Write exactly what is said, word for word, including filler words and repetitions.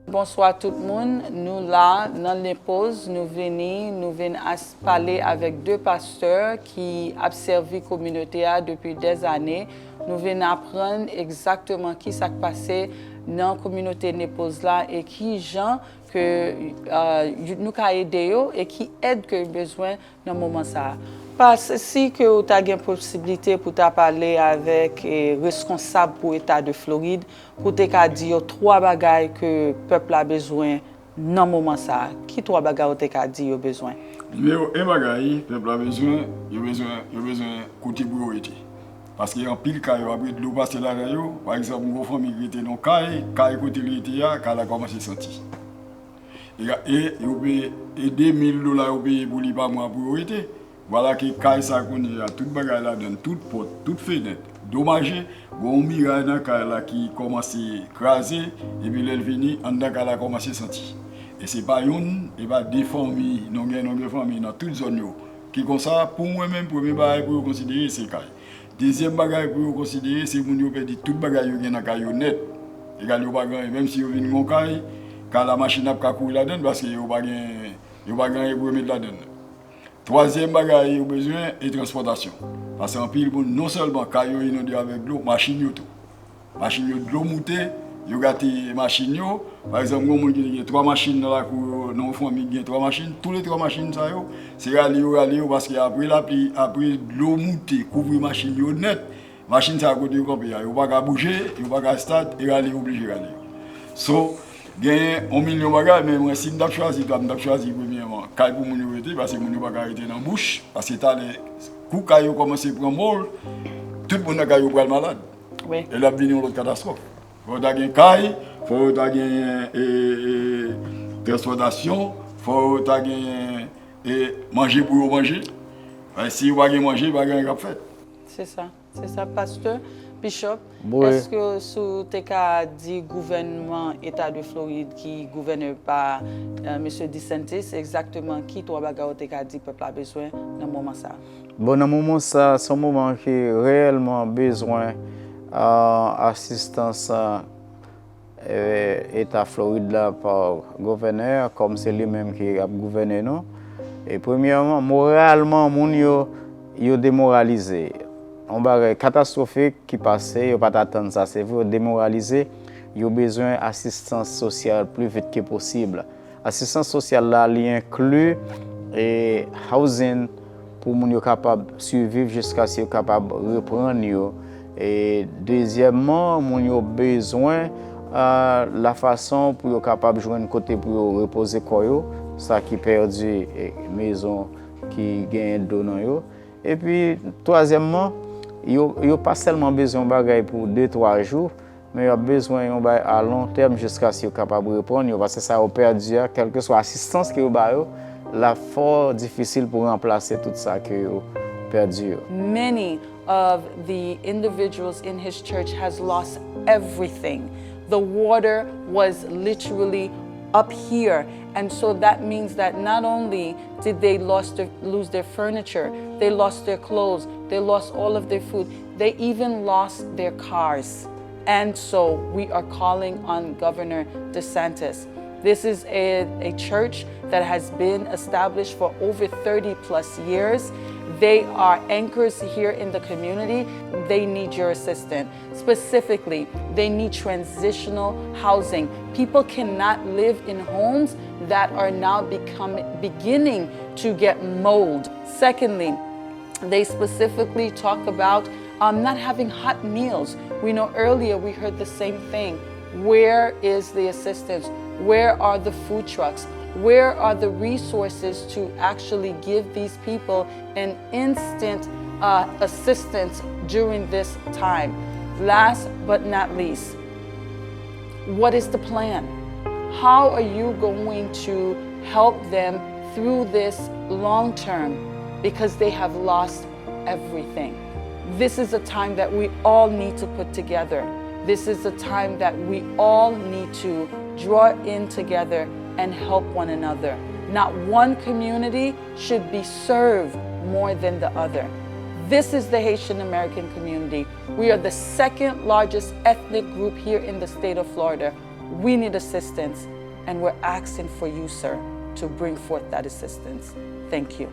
Bonswa tout moun, nou la nan Nepoz, nou vini, nou vin as-, pale avèk de pastè ki ap sèvi kominote a depi dèzane. Nou vin aprann egzakteman ki sa k pase nan kominote Nepoz la e ki jan ke, euh, nou ka ede yo e ki èd ke yo bezwen nan moman sa a. Pas, si ke ou ta gen posiblite pou ta pale avèk, eh, reskonsab pou Eta de Florid, pou te ka di yo twa bagay ke pèp la bezwen nan moman sa a, ki twa bagay ou te ka di yo bezwen? Nimewo en bagay pèp la bezwen, yo bezwen, yo bezwen kote pou yo rete. Paske anpil kay yo ap ret dlo pase ladan yo. Pa egzanp, yon gwo fanmi ki rete nan yon kay, kay kote li rete a, kay la kòmanse santi. E, e yo peye, e de mil dola yo peye pou li pa mwa pou yo rete. Vwala ke kay sa kounye a, tout bagay ladan l, tout pòt, tout fenèt, domaje, gon miray nan kay la ki kòmanse kraze, epi lè l fini, anndan kay la kòmanse santi. E se pa youn, e pa de fanmi, non gen, non gen fanmi nan tout zòn yo. Ki konsa, pou mwen menm, premye bagay pou yo konsidere, se kay. Dezyèm bagay pou yo konsidere, se moun yo pèdi tout bagay yo gen nan kay yo nèt. Egal yo pa gen anyen, menm si yo vin gen yon kay, kay la machin ap ka kouri ladan l, paske yo pa gen, yo pa gen anyen pou yo met ladan l. Twazyèm bagay yo bezwen, e transpòtasyon. Paske anpil moun, non sèlman kay yo inonde avèk dlo, machin yo tou. Machin yo dlo moute, yo gate machin yo. Pa egzanp, gon moun ki te gen twa machin nan lakou yo, nan yon fanmi ki gen twa machin, tou le twa machin sa yo, se rale yo rale yo, paske apre lapli, apre dlo moute, kouvri machin yo nèt, machin sa yo kote yo kanpe a, yo pa ka bouje, yo pa ka stat, e rale yo oblije rale yo. So, genyen yon milyon bagay, men mwen, si m t ap chwazi, m t ap chwazi premyèman kay pou moun yo rete, paske moun yo pa ka rete nan bouch, paske talè, kou kay yo kòmanse pran mòl, tout moun nan kay yo pral malad. Wi. E l ap vin yon lòt katastwòf. Fò yo ta gen kay, fò yo ta gen, e, e, transpòtasyon, fò yo ta gen, e, manje pou yo manje. E, si yo pa gen manje, pa gen anyen k ap fèt. Se sa, se sa, pastè, bishop. Wi. Èske si w te ka di gouvènman Eta de Florid ki gouvène pa, e, mesye DeSantis, egzakteman ki twa bagay ou te ka di pèp la bezwen nan moman sa a? Bon, nan moman sa, se yon moman ki reyèlman bezwen, a, asistans, a, e, Eta Florid la pa gouvènè a, kòm se li menm ki ap gouvène nou. E premyèman, moralman, moun yo, yo demoralize. Yon bagay katastwofik ki pase, yo pa t atann sa, se vre, yo demoralize, yo bezwen asistans sosyal pli vit ke posib. Asistans sosyal la, li enkli, e, housing pou moun yo kapab siviv jiskaske yo kapab reprann yo. E dezyèmman, moun yo bezwen, a, lafason pou yo kapab jwenn kote pou yo repoze kò yo, sa ki pèdi, e, mezon ki genyen dlo nan yo. Epi, twazyèmman, yo, yo pa sèlman bezwen yon bagay pou de, twa jou, men y ap bezwen yon bagay a lon tèm jiskaske yo kapab reprann yo, paske sa yo pèdi a, kèlkeswa asistans ke yo ba yo, l ap fò difisil pou ranplase tout sa ke yo pèdi yo. Many of the individuals in his church has lost everything. The water was literally up here. And so that means that not only did they lost their, lose their furniture, they lost their clothes, they lost all of their food, they even lost their cars. And so we are calling on Governor DeSantis. This is a, a church that has been established for over thirty plus years. They are anchors here in the community. They need your assistance. Specifically, they need transitional housing. People cannot live in homes that are now becoming, beginning to get mold. Secondly, they specifically talk about, um, not having hot meals. We know earlier we heard the same thing. Where is the assistance? Where are the food trucks? Where are the resources to actually give these people an instant, uh, assistance during this time? Last but not least, what is the plan? How are you going to help them through this long term? Because they have lost everything. This is a time that we all need to put together. This is a time that we all need to draw in together and help one another. Not one community should be served more than the other. This is the Haitian American community. We are the second largest ethnic group here in the state of Florida. We need assistance. And we're asking for you, sir, to bring forth that assistance. Thank you.